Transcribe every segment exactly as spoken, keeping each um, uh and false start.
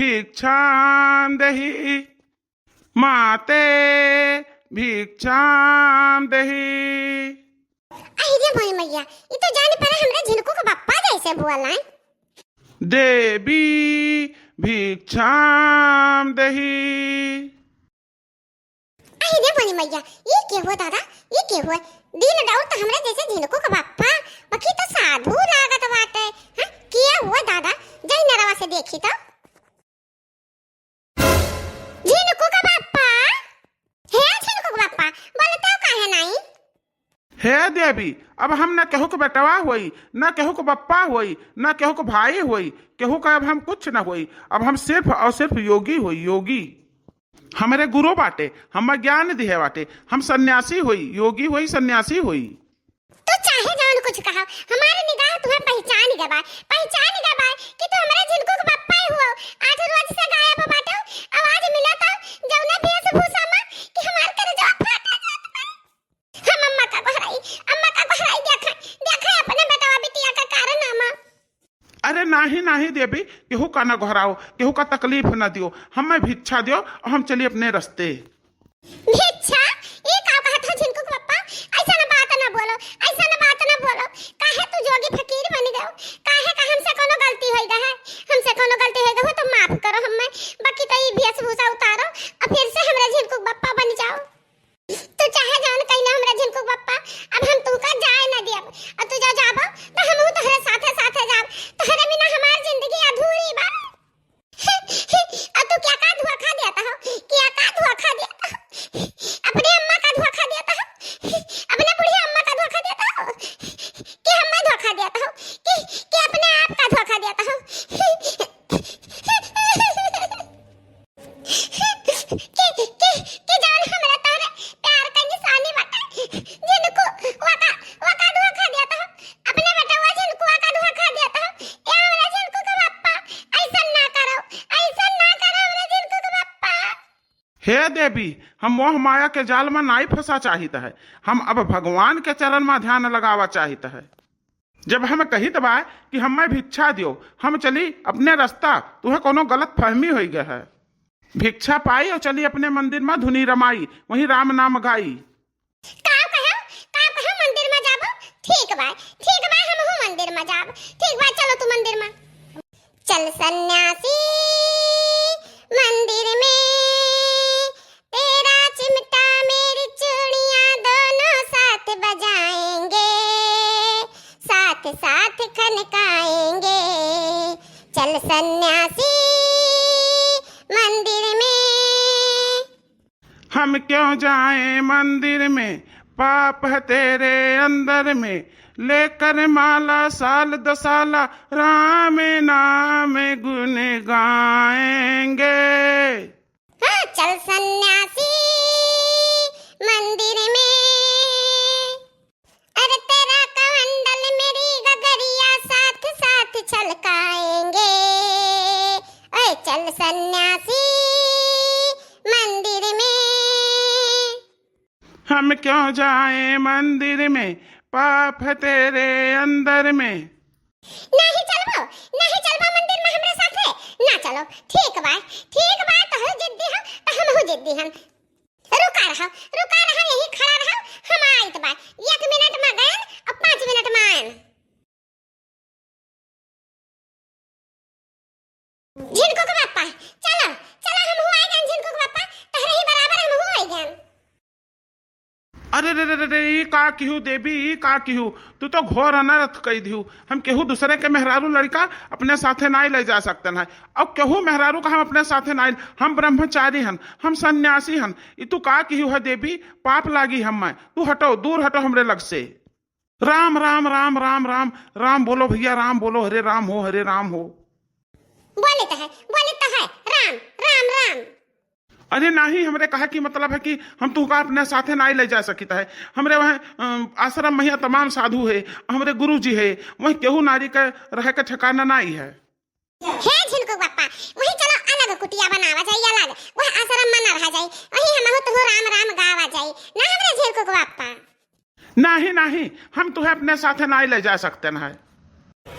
भिक्षां देहि, माते भिक्षां देहि। अहि रे मोरी मैया, ई तो जान पड़ा हमरा झिनकू के बप्पा जैसे बोला है। देवी भिक्षां देहि। अहि रे मोरी मैया, ई के हुआ दादा, ई के हुआ? दिन दौर तो हमरा जैसे झिनकू के बप्पा, बाकी तो साधु लागत बाटे। हाँ, के हुआ दादा? जाई नरवा से देखी तो। झिनकू का बापा, हे झिनकू का बापा, बोलते हो काहे नाई? हे देवी, अब हम न केहू के बेटवा होई, न केहू के बप्पा होई, न केहू के भाई होई, केहू का अब हम कुछ न होई। अब हम सिर्फ और सिर्फ योगी होई, योगी। हमरे गुरु बाटे, हम ज्ञान दिहे बाटे, हम सन्यासी होई, योगी होई, सन्यासी होई। तू चाहे जौन कुछ कहा, हमारे निगाह तुहे पहचान गए बा, पहचान गए बा कि तू हमारे झिनकू के बप्पा ही हुआ। आठ रोज से गायब बाटो, आवाज मिला था जौने वेशभूषा में कि हमार करेजवा फाटा जात बा। हम अम्मा का गोहराई, अम्मा का गोहराई, देखा, देखा अपने बेटवा बिटिया का कारनामा। अरे नाही, नाही देवी, केहू का ना गोहराओ, केहू का तकलीफ ना दियो, हमें भिक्षा दियो और हम चली अपने रस्ते। भिक्षा? ई का कहत हो झिनकू के पप्पा? ऐसा ना बात ना बोलो, ऐसा ना बात ना बोलो। काहे तू जोगी फकीर बन गयो? काहे का हमसे कोनो गलती होई गए है? हमसे कोनो गलती होई गए हो तो माफ करो हमें, बाकी तो ई वेशभूषा उतारो और फिर से हमरा झिनकू के पप्पा बन जाओ। तू चाहे जौन कइला हमरा झिनकू के पप्पा, अब हम तुहका जाए ना दियब। और तू जो जाबो तो हमहू तोहरे साथे साथे जाब। तोहरे बिना हमार जिंदगी अधूरी बा। और तू क्या का धोखा देता हो? क्या का धोखा देता हो? अपने अम्मा का धोखा देता हो? अपने बुढ़िया अम्मा का धोखा देता हो? कि हमें धोखा देता हो? कि, कि अपने आप का धोखा देता हो? कि, कि, कि जौन हमरा तोहरे प्यार का निशानी बाटे, झिनकू वका, वका धोखा देता हो, अपने बेटवा झिनकू वका धोखा देता हो। ए हमरा झिनकू के पप्पा, ऐसन ना करो, ऐसन ना करो हमरा झिनकू के पप्पा। हे देवी, हम मोह माया के जाल में नाई फंसा चाहित है, हम अब भगवान के चरण में ध्यान लगावा चाहित है। जब हम कहित बा कि हमें भिक्षा दियो, हम चली अपने रास्ता, तुहे कोनो गलत फहमी होई गए है। भिक्षा पाई और चली अपने मंदिर में धुनी रमाई, वहीं राम नाम गाई। का कहो, का कहो मंदिर में जाबो? ठीक बा, ठीक बा, हमहू मंदिर में जाब। ठीक बा, चलो तू मंदिर में। चल सन्यासी मंदिर में, तेरा चिमटा मेरी चूड़ियां दोनों साथ बजाएंगे, साथ साथ खनकाएंगे। चल सन्यासी मंदिर में। हम क्यों जाएं मंदिर में, पाप है तेरे अंदर में, लेकर माला साल दसाला, राम नाम गुण गाएंगे। हाँ, चल सन्यासी मंदिर में, अरे तेरा कमंडल मेरी गगरिया साथ साथ छलकाएंगे। ओए चल सन्यासी मंदिर में। हम क्यों जाएं मंदिर में, पाप है तेरे अंदर में। नाही चलबो, नाही चलबो मंदिर में हमरे साथे? ना चलो। ठीक बा, ठीक बा, तोहू जिद्दी हो, तो हमहू जिद्दी हन। रुका रहो, रुका रहो, यहीं खड़ा रहो, हम आइत बा। एक मिनट में गयन और पाँच मिनट में आयन। झिनकू के पप्पा, चलो, चलो, हमहू आइ गयन, झिनकू के पप्पा, तोहरे ही बराबर हमहू आइ गयन। अरे रे रे रे रे, ई का किहू देवी, ई का किहू? तू तो घोर अनर्थ कई दिहू। हम केहू दूसरे के मेहरारू लड़का अपने साथे नाई ले जा सकते हैं। और केहू मेहरारू का हम अपने साथे नाई, हम ब्रह्मचारी हन, हम सन्यासी हन। ई तू का किहू है देवी? पाप लागी हमें। तू हटो, दूर हटो हमरे लग से। राम, राम, राम, राम, राम, राम बोलो भैया, राम बोलो, हरे राम हो, हरे राम हो। बोले तो है, बोले तो है, राम, राम, राम। अरे नाही, हमरे कहा कि मतलब है कि हम तुहका अपने साथे नाही ले जा सकित है। हमरे वहाँ, अ, आश्रम में यहाँ तमाम साधु है, हमरे गुरु जी है, वहीं केहू नारी का रहे का ठिकाना नाही है। हे झिनकू बापा, वहीं चलो अलग कुटिया बनावा जाई, अलग, वह आश्रम में न रहा जाई, वहीं हमहू तुहू राम राम गावा जाई, ना हमरे झिनकू बापा। नाही, नाही, हम तुहे अपने साथे नाही ले जा सकते न है।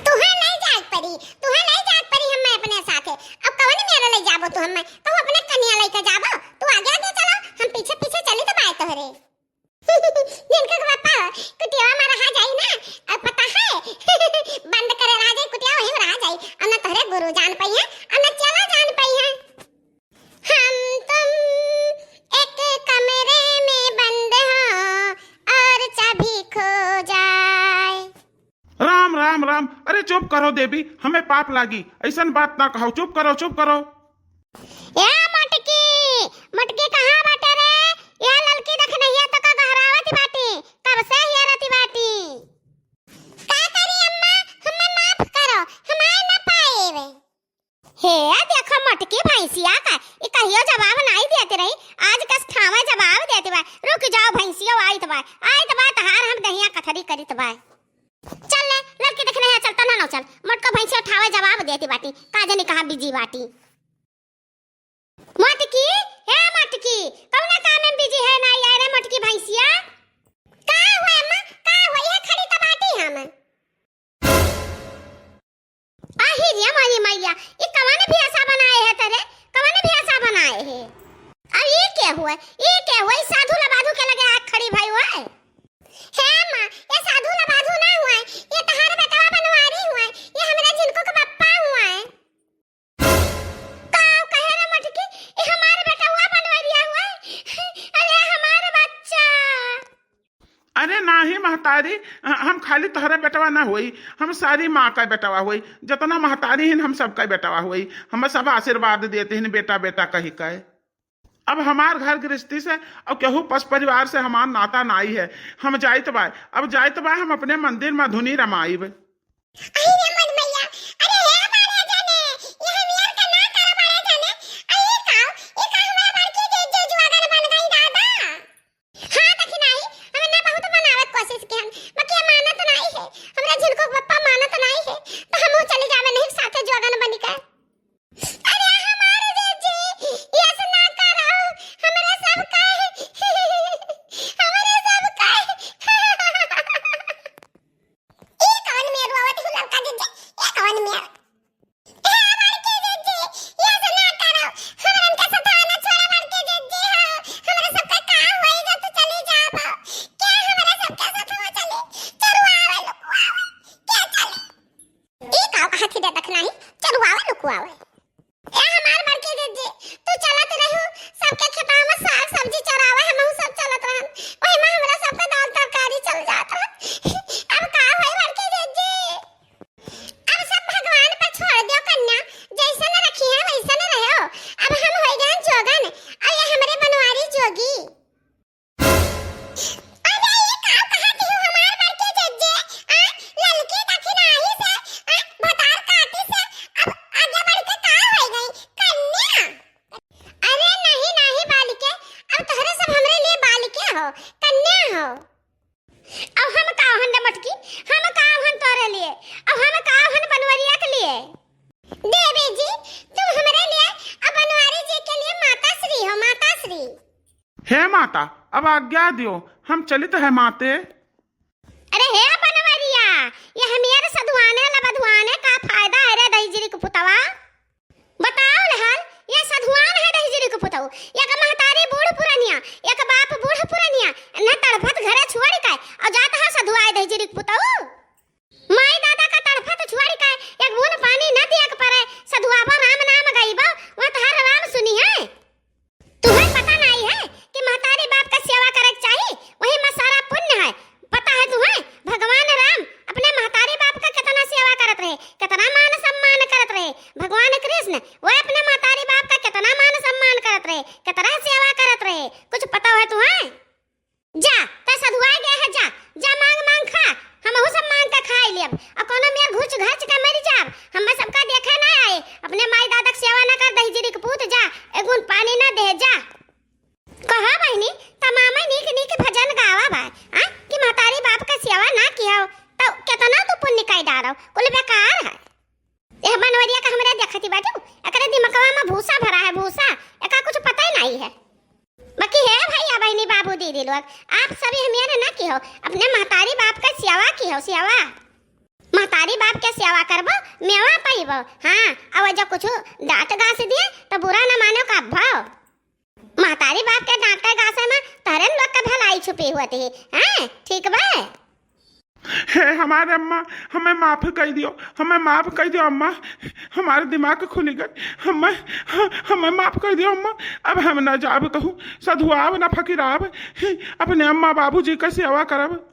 तुहे ले जाए परी, तुहे ले जाए परी हमें अपने साथे। अब कवन मेरे ले जाबो तू हमें, तू अपने कनिया लेके जाबो, तू आगे आगे चलो, हम पीछे पीछे चली तो बाय तोहरे। जिनको के बापा कुटिया में रहा जाई ना, अब पता है, बंद करे रहा जाई कुटिया, वहीं रहा जाई, अब ना तोहरे गुरु जान पाई है, अब ना चला जान पाई है। हम तुम एक कमरे में बंद हो और चाबी खो जाए। राम राम राम। अरे चुप करो देवी, हमें पाप लागी, ऐसन बात ना कहो, चुप करो, चुप करो। ए मटकी, मटकी कहाँ बाटे रे? ए ललकी देख नहीं है तो का गहरावत बाटी, कब से हेरत बाटी। का करी अम्मा, हमें माफ करो, हमारे ना पाएवे। हे, देखो मोटकी भैंसिया का, ई कहियो जवाब नाई देत रही, आज कस ठावे जवाब देत बा। रुक जाओ भैंसियो, आइत बा, आइत बा, तहार हम दहिया कथरी करित बा। चल ले, लड़की देखने है, चल, तना ना चल, मोटको भैंसिया ठावे जवाब देत बाटी, का जानी कहाँ busy बाटी। मोटकी, हे मोटकी, कौने काम में busy है नाई आए रे मोटकी भैंसिया? का हुआ अम्मा, का हुआ, ये खड़ी तो बाटी हम। आही रे मोरी मैया, ई कवन भेसा बनाए है तेरे? कवन भेसा बनाए है? अब ई के हुए? ई के हुए? ई साधु लबाधु के लगे आके खड़ी भई हुए? हे माँ, ये साधु लबाधु ना हुए, ये तहार बेटवा बनवारी हुए, ये हमरा झिनको के बप्पा हुए। का कहे रे मटकी, ई हमार बेटवा बनवरिया हुए? अरे हमार बच्चा। अरे नाही महतारी, हम खाली तोहरे बेटवा ना होई, हम सारी माँ का बेटवा होई, जतना महतारी हिन हम सबका बेटवा होई। हम सब आशीर्वाद देते हिन बेटा बेटा कही के। अब हमार घर गृहस्थी से और केहू पस परिवार से हमार नाता नाई है। हम जाइत बाय, अब जाइत बाय, हम अपने मंदिर में धुनी रमाइब। अरे रे मन मैया, अरे हे बड़े जने, ये हम यार का ना करो बड़े जने। अरे ये का, ये का हमारा बड़की जे, जे जुआगन बन गई दादा। हाँ, देखी नाही, हम ना बहुत मनावत कोशिश किहन, बाकी ये मानत नाही है। हमरा झिनको के पप्पा मानत नाही है, तो हमहू चली जावे नहीं साथे जोगन बनी के। अरे हमारे जीजी, ये ऐसे ना करो, हमरा सब का, हमरा सब का। ई कवन मेर रोवत हूँ ललका जीजी, ई कवन मेर? ए, बड़की जीजी, ये से ना करो, हमरन के सताना छोड़ा बड़की जीजी, हाँ, हमरा सबके का होई जो तू चली जाबो? के हमरा सबके सतवा चली? चरुआवे, लुकुआवे, के चली? ई का कहत ही दे देखना ही, चरुआवे, लुकुआवे। ए हमार बड़की दीदी, तू चलत रहू, सबके खेतवा में साग सब्जी चरावे, हमहू सब चलत रहन। ओही में हमरा सबका दाल तरकारी चल जात रहन। अब का होई बड़की दीदी? अब सब भगवान पर छोड़ दियो कन्या, जैसन रखी है वैसन रहो। अब हम हो गए जोगन, और ये हमरे बनवारी जोगी। अरे, ये का कहत ही हमार बड़की जीजी? आ, ललकी दखिनाही से, आ, भतार काटी से, अब आगे बढ़ के का हो गई? कन्या? अरे, नहीं, नहीं, बालिके, अब तोहरे सब हमरे लिए बालिके हो, कन्या हो। अब हम का हन रे मटकी? हम का हन तोरे लिए? अब हम का हन बनवरिया के लिए? देवी जी, तुम हमरे लिए, अब बनवारी जी के लिए माता श्री हो, माता श्री। हे माता, अब आज्ञा दियो, हम चलित है माते। अरे हे बनवरिया, ये हमियर सधुआने लबधुआने का फायदा है रे दहिजरी के पुतवा? बताओ लहल, ये सधुआन है दहिजरी के पुतऊ, एक महतारी बूढ़ पुरनिया, एक बाप बूढ़ पुरनिया, इन्हें तड़फत घरे छोड़ के और जात है सधुआए दहिजरी के पुतऊ। माई दादा का तड़फत छोड़ के एक बूंद पानी न दिया के परे, सधुआबो राम नाम गईबो, वह तोहार राम सुनी है। तुम्हें पता नहीं है कि महतारी बाप का सेवा करे के चाही, वही में सारा पुण्य है। पता है तुम्हें, भगवान राम अपने महतारी बाप का कितना सेवा करत रहे, कितना मान सम्मान करत रहे। भगवान कृष्ण वो अपने महतारी बाप का कितना मान सम्मान करत रहे, कितना सेवा करत रहे, कुछ पता है तुम्हें? जा, तै सधुआए गए है, जा, जा मांग मांग खा, हमहू सब मांग के खाए लेब। और कोनो मेर घुच घच के मर जाब, हमें सबका देखे ना आए, अपने माई दादा के सेवा ना कर, दहिजरी के पूत, जा, एक बूंद पानी ना दे, जा। कहा बहिनी, तमामे नीक नीक भजन गावा बा, आ, कि महतारी बाप के सेवा ना किया, तो कितना तू पुण्य कर डारो, कुल बेकार है। यह बनवरिया का हमरे देखती बाटू, एकरे दिमकवा में भूसा भरा है, भूसा, एका कुछ पता ही नहीं है। बाकी हे भैया, बहिनी, बाबू, दीदी लोग, आप सभी हमियर ना की हो, अपने महतारी बाप का सेवा की हो, सेवा। महतारी बाप के सेवा करबो, मेवा पइबो। हाँ, अब जो कुछ डांट गास दिए तो बुरा न मानो का भाव। महतारी बाप के डांटे गासे में तहरे लोग के भलाई छुपी होती है। हाँ, ठीक बा। हे हमारे अम्मा, हमें माफ कर दियो, हमें माफ कर दियो अम्मा, हमारे दिमाग खुल गए, हमें, हमें माफ कर दियो अम्मा। अब हम ना जाब कहूँ सधुआब ना फकीराब, अपने अम्मा बाबूजी का सेवा करब।